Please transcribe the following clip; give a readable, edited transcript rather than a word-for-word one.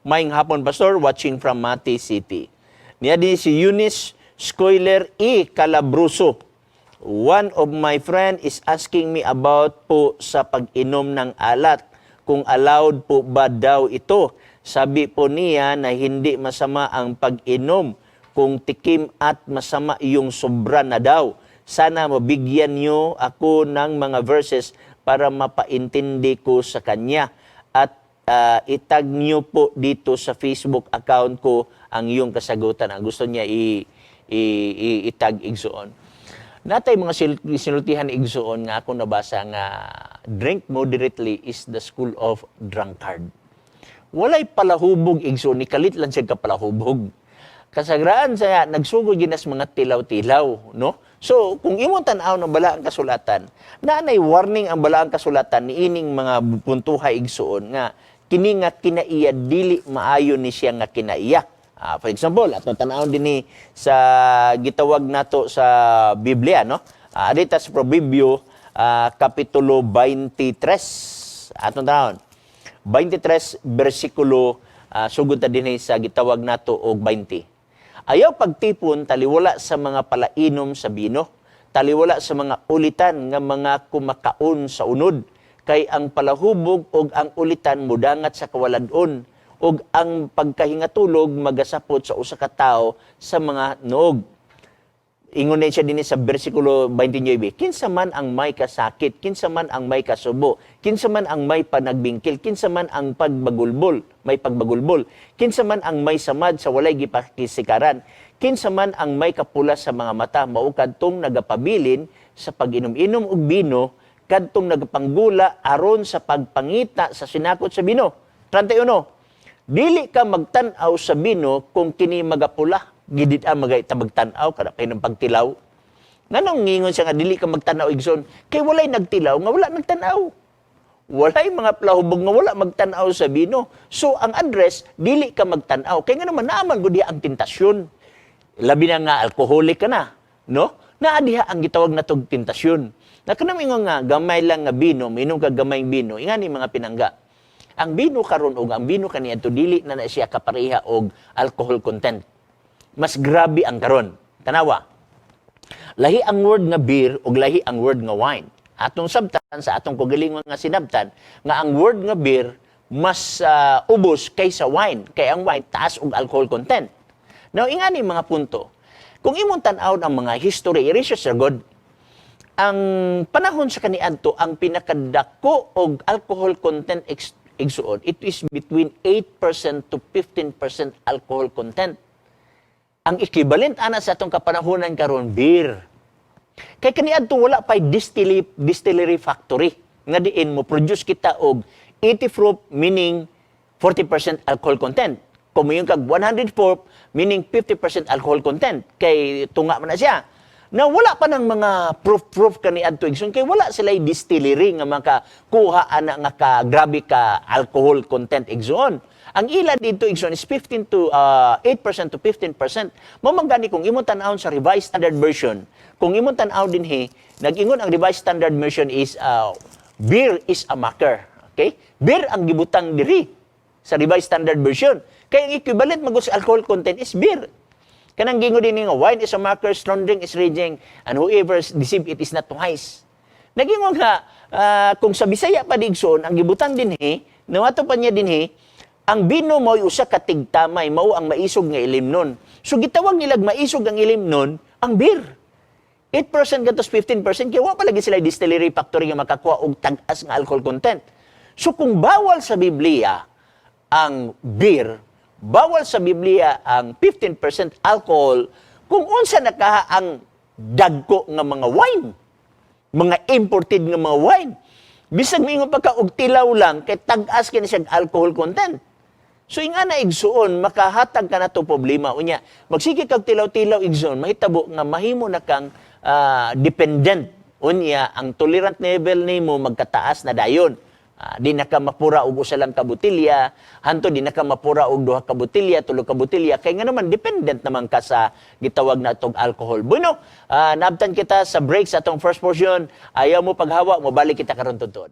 Maayong hapon, Pastor, watching from Mati City. Niya din si Eunice Scoiler E. Calabruso. One of my friend is asking me about po sa pag-inom ng alat. Kung allowed po ba daw ito. Sabi po niya na hindi masama ang pag-inom kung tikim at masama yung sobra na daw. Sana mabigyan niyo ako ng mga verses para mapaintindi ko sa kanya. At itag niyo po dito sa Facebook account ko ang iyong kasagutan. Ang gusto niya i-tag, igsuon. Natay mga sinultihan, igsuon, nga ako nabasa nga drink moderately is the school of drunkard. Walay palahubog, igsuon, ni kalit lang siya kapalahubog. Kasagraan sa nagsugod ginas mga tilaw-tilaw, no? So, kung imong tan-aw ng balaang kasulatan, naanay warning ang balaang kasulatan ni ining mga puntuhay, igsuon, nga kini nga kinaiya dili maayo ni siya nga kinaiya. For example, atong tan-awon dinhi sa gitawag nato sa Biblia, no? Dito sa Proverbio kapitulo 23. Atong tan-awon. 23 bersikulo sugod ta dinhi sa gitawag nato og 20. Ayaw pagtipon taliwala sa mga palainom sa bino, taliwala sa mga ulitan nga mga kumakaon sa unod, kay ang palahubog og ang ulitan mudangat sa kawalad-on, ug ang pagkahingatulog magasapot sa usa ka tawo sa mga noog. Ingon din siya dinhi sa bersikulo 29, kinsa man ang may kasakit, kinsa man ang may kasubo, kinsa man ang may panagbingkil, kinsa man ang pagbagulbol, may pagbagulbol, kinsa man ang may samad sa walay gipakisikaran, kinsa man ang may kapula sa mga mata, mao kadtong nagapabilin sa pag-inom-inom og bino, kadtong nagapanggula aron sa pagpangita sa sinakot sa bino. 31. Dili ka magtan-aw sa bino kung kini magapula. Gidid ang magay ta magtan-aw kada kay ng pagtilaw. Nganong ngingon siya nga dili ka magtan-aw, igsoon? Kay walay nagtilaw nga wala nagtan-aw. Walay mga palahubog nga wala magtan-aw sa bino. So ang address, dili ka magtan-aw. Kay nga naman naaman gud diha ang tentasyon. Labi na nga alcoholic ka na, no? Naa diha ang gitawag na tog tentasyon. Na kanang ingon nga gamay lang nga bino, minom ka gamay bino, ingani mga pinangga. Ang bino karon og ang bino kaniadto dili na na siya kapareha og alcohol content. Mas grabe ang karon. Tanawa. Lahi ang word nga beer ug lahi ang word nga wine. Atong sabtan sa atong kagalingon nga sinabtan nga ang word nga beer mas ubos kaysa wine, kay ang wine taas og alcohol content. Now ingani mga punto. Kung imong tan-awon ang mga history, i-research sa God, ang panahon sa kaniadto ang pinakadako og alcohol content igsuon, it is between 8% to 15% alcohol content. Ang equivalent ana sa atong kapanahonan karon, beer. Kay kaniadto wala pay distillery factory nga diin mo produce kita og 80 proof, meaning 40% alcohol content. Kung moingon kag 100 proof, meaning 50% alcohol content, kay tunga man na siya. Na wala pa ng mga proof-proof kaniadto, igsoon, kay wala sila distillery nga makakuha ana nga ka grabe ka alcohol content, igsoon. Ang ila dito, igsoon, is 15 to 8% to 15%. Mao man gani kung imong tan-awon sa Revised Standard Version, kung imong tan-aw dinhi, nag-ingon ang Revised Standard Version is beer is a mocker. Okay? Beer ang gibutang diri sa Revised Standard Version. Kay ang equivalent magud sa alcohol content is beer. Kanang gingon din nga wine is a mocker, strong drink is raging, and whoever deceive it is not wise. Nagingon nga kung sa Bisaya pa digson ang gibutang dinhi, nawato pa niya dinhi, ang bino mo'y usa ka tigtamay, mao ang maisog nga ilimnon. So gitawag nilag maisog ang ilimnon, ang beer. 8% gatos 15% kaya wa pa lagi sila distillery factory nga makakuha og tag-as nga alcohol content. So kung bawal sa Biblia ang beer, bawal sa Biblia ang 15% alcohol, kung unsa na kaha ang dagko nga mga wine, mga imported nga mga wine. Bisag moingon pa ka og tilaw lang kay tag-as kini siya alcohol content. So inga na, igsuon, makahatag ka na to problema. Unya, magsige kag tilaw-tilaw, igsuon, mahitabo nga mahimo na kang dependent. Unya, ang tolerant level nimo magkataas na dayon. Di na ka mapura og usa lang ka botelya, hanto di na ka mapura og duha ka botelya, tulo ka botelya, kay nga naman dependent naman ka sa gitawag na tog alcohol. Bueno, naabtan kita sa break sa atong first portion. Ayaw mo paghawa, mobalik kita karon tuntun.